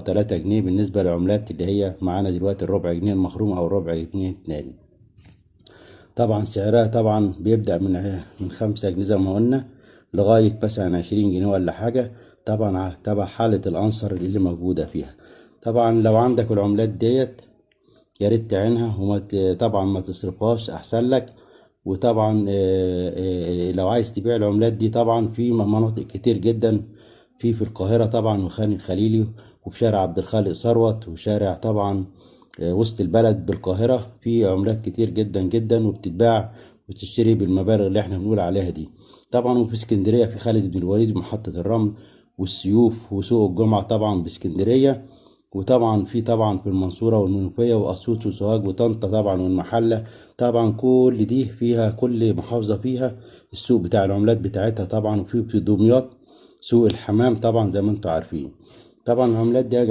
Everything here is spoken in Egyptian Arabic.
3 جنيه بالنسبة للعملات اللي هي معانا دلوقتي، الربع جنيه المخروم أو الربع جنيه التاني. طبعا سعرها طبعا بيبدأ من 5 جنيه زي ما قلنا لغاية مثلا 20 جنيه ولا حاجة، طبعا تبع حالة الأنصر اللي موجودة فيها. طبعا لو عندك العملات ديت يا ريت تعينها، طبعا ما تصرفهاش أحسن لك. وطبعا لو عايز تبيع العملات دي طبعا في مناطق كتير جدا، في القاهرة طبعا وخان الخليلي، وفي شارع عبد الخالق ثروت، وشارع طبعا وسط البلد بالقاهرة، في عملات كتير جدا جدا وبتتباع وتشتري بالمبالغ اللي احنا بنقول عليها دي. طبعا وفي اسكندرية في خالد بن الوليد ومحطة الرمل والسيوف وسوق الجمعة طبعا باسكندرية، وطبعا في طبعا في المنصورة والمنوفية وأسيوط وسوهاج وطنطا طبعا والمحلة. طبعا كل دي فيها، كل محافظة فيها السوق بتاع العملات بتاعتها طبعا. وفي دمياط سوق الحمام طبعا زي ما انتم عارفين. طبعا العملات دي يا